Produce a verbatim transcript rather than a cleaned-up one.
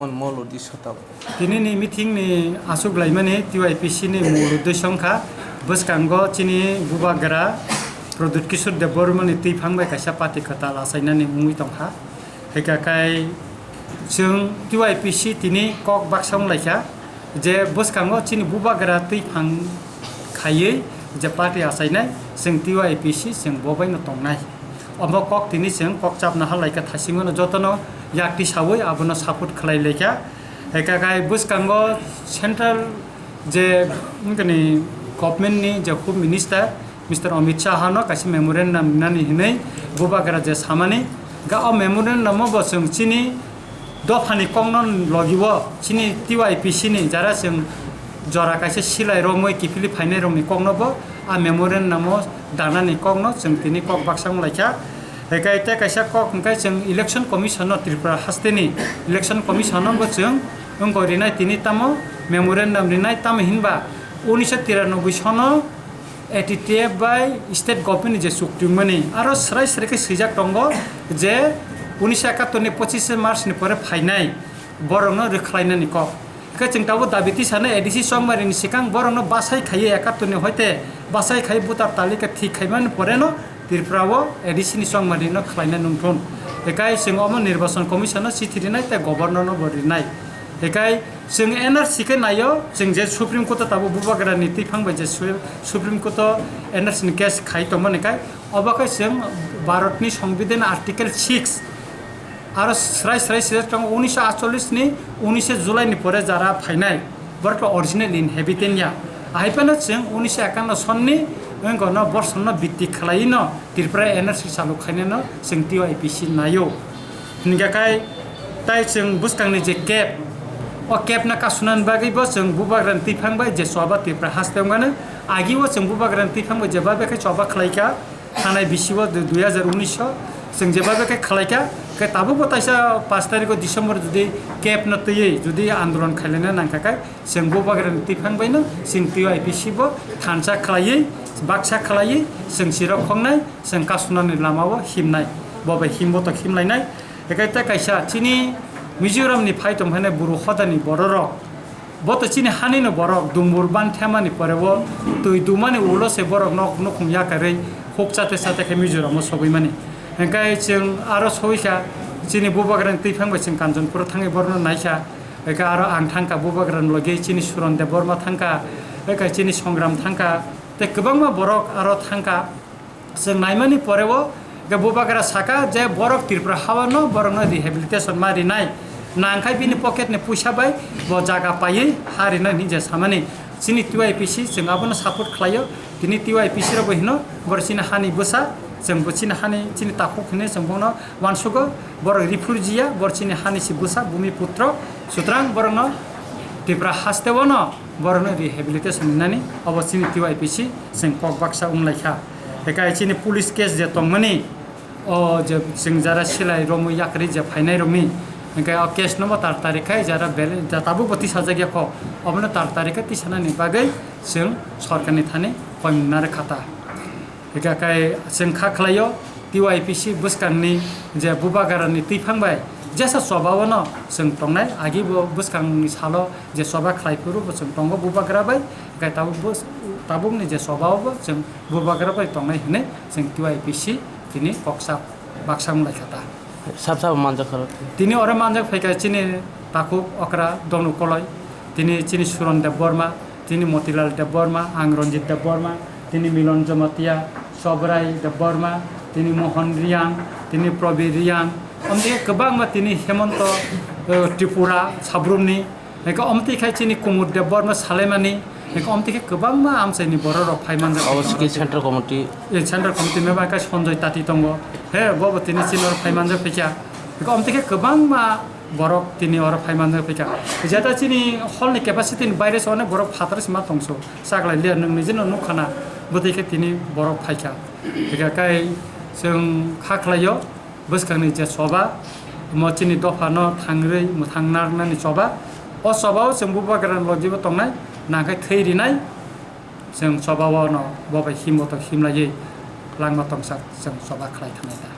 Mon Molodi Sotap. Tinini meeting ni aswk laimani T Y P C ni mul uddesyo wngkha bwskango chini Bubagra Pradyut Kishore Debbarma ni twiphang bai kaisa party kwtal achainani wngwi tongkha. Hwnkha khe chwng T Y P C tini kok baksa wnglaikha je bwskango chini Bubagra twiphang khaiwi je party achainai, chwng T Y P C chwng bo baino tongnai. Omo kok tini chwng kok chapna halaikha, thasingmano jotono yakti sawi abono support khlai laikha. Hwnkha khe bwskango central je wngkha ni government ni je Home Minister Mister Amit Shah no kaisa memorandum rinani hinwi Bubagra je samani, ga o memorandum o bo chwng chini dophani kokno logi o chini T Y P C ni jara chwng jora kaisa silai romwi kiphilwi phainai rokni kokno bo a memorandum o danani kokno chwng tini kok baksa wnglaikha. Hwnkhe tei kaisa kok hwnkhe chwng Election Commission no, Tripura hasteni Election Commission no bo chwng wngkok rinai tini tamo memorandum rinai, tamo hinba unisho tiranoboi sono A T T F bai state government ni je chuk tongmani aro srai srai khe swijak tongo je unisho ekattor ni pochishe March ni pore phainai borokno rwkhlainani kok. Hwnkhe chwng tabuk dabi tisanai A D C Chongmari ni swkang borokno bachai khaiwi ekattor ni hoite bachai khaiwi voter talika thik khaimani poreno Tripura o A D C ni Chongmari no khlaina nungthun. Hwnkhe chwng omo Nirbachon Commission no chithi rinai tei Governor no bo rinai. Hwnkhe chwng N R C khe naio, chwng je Supreme Court o tabuk Bubagra ni twiphang bai je Su-, Supreme Court o N R C ni case khai tongmani khai, obo khe chwng Bharat ni Songbidan Article six aro srai srai swijak tongo unisho atchollish ni unishe July ni pore jara phainai, borok original inhabitant ya. Ahai phano chwng unisho ekanno sonni wngkha no borson no bitti khlaiwi no Tripura N R C chalu khainano chwng T Y P C naio. Hingkha khai tai chwng bwskangni je cap, o cap no kasunani bagwi bo chwng Bubagrani twiphang bai je choba Tripura haste wngmano, agi o chwng Bubagrani twiphang bai jeba bai khe choba khlaikha, thanai bisi o dui hajar unis o chwng jeba bai khe khlaikha, khe tabuk bo taisa pash tarikh o December jodi cap no twiwi jodi andolon khailana nangkha khai, chwng Bubagrani twiphang bai no chwng T Y P C bo thansa khlaiwi, baksa khlaiwi chwng sirok khongnai, chwng kasunani lama o himnai, bo bai himbo to himlainai. Ekai ta kaisa chini Mizoram ni phai tong phai nai buru hoda ni borok rok, bo to chini hani no borok, dumbur ban themani pore o twi dumani ulo se borok nok nukhung yakarwi huk chate chate khe Mizoram o sogwi mani. Hingkai chwng aro sogwi kha chini Bubagrani twiphang bai chwng Kanchanpur o thangwi borok no nai kha. Eka aro ang thangkha Bubagrani logi chini Suron Debbarma thangkha, eka chini Songram thangkha, tei kwbangma borok aro thangkha. Chwng naimani pore o eka Bubagra saka je borok Tripura ha o no borok no rehabilitation ma rinai, nangkhai bini pocket ni puisa bai bo jaga paiwi ha rinai hinwi je samani. Chini T Y P C chwng abono support khlaio, tini T Y P C rok bo hino borok chini hani bwsa, chwng bo chini hani chini takhuk hinwi chwng bono uansugo, borok refugee ya, borok chini hani si bwsa, bumi putro, sutrang borokno Tripura haste o no borokno rehabilitation rinani, obo chini T Y P C chwng kok baksa wnglaikha. Ekai chini police case je tongmani, o je chwng jara silai romwi yakarwi je phainai rokni, hingke o case no bo tar tari khai jara bel-, ja tabuk bo tisajak ya kho, obono tar tari khai tisanani bagwi chwng sorkarni thani koimung narwkha ta. Hingkha khe chwng kha khlaio, T Y P C bwskangni je Bubagrani twiphang bai jesa choba o no chwng tongnai, agi bo bwskangni salo je choba khlai phuru bo chwng tongo Bubagra bai, hingkha tabuk bo, tabukni je choba o bo chwng Bubagra bai tongnai hinwi chwng T Y P C tini koksa baksa wng lai kha ta. Sab sabo manjak kha. Tini oro manjak phaikha chini takhuk okra Donu Koloi, tini chini Suron Debbarma, tini Motilal Debbarma, ang Ranjit Debbarma, tini Milon Jamatia, Sobrai Debbarma, tini Mohon Riang, tini Probir Riang, omtike kwbangma tini Hemonto, eh, Tripura Sabrumni, Eko omtwi khai chini Kumud Debbarma salaimani, eko omtwi khe kwbangma amchaini borok rok phai manjak. Obo siki central committee. Eh, central committee member khe Sanjoy Tati tongo. He, bo bo tini chini oro phai manjak phaikha. Eko omtwi khe kwbangma borok tini oro phai manjak phaikha. Jeta chini hall ni capacity ni baire se onek borok phataro se ma tongso. Chaklai liya nwng nijino nukha na. Bwtwi khe tini borok phaikha. Hingkha khe chwng kha khlaio. Bwskangni je choba, omo chini dophano thangrwi mwthang narwknani choba. O choba-o chwng Bubagrani logibo tongnai, nangkhe thwi rinai, chwng choba-o no bo bai himbo to himlaiwi langma tongsa chwng choba khlai thangnai ta.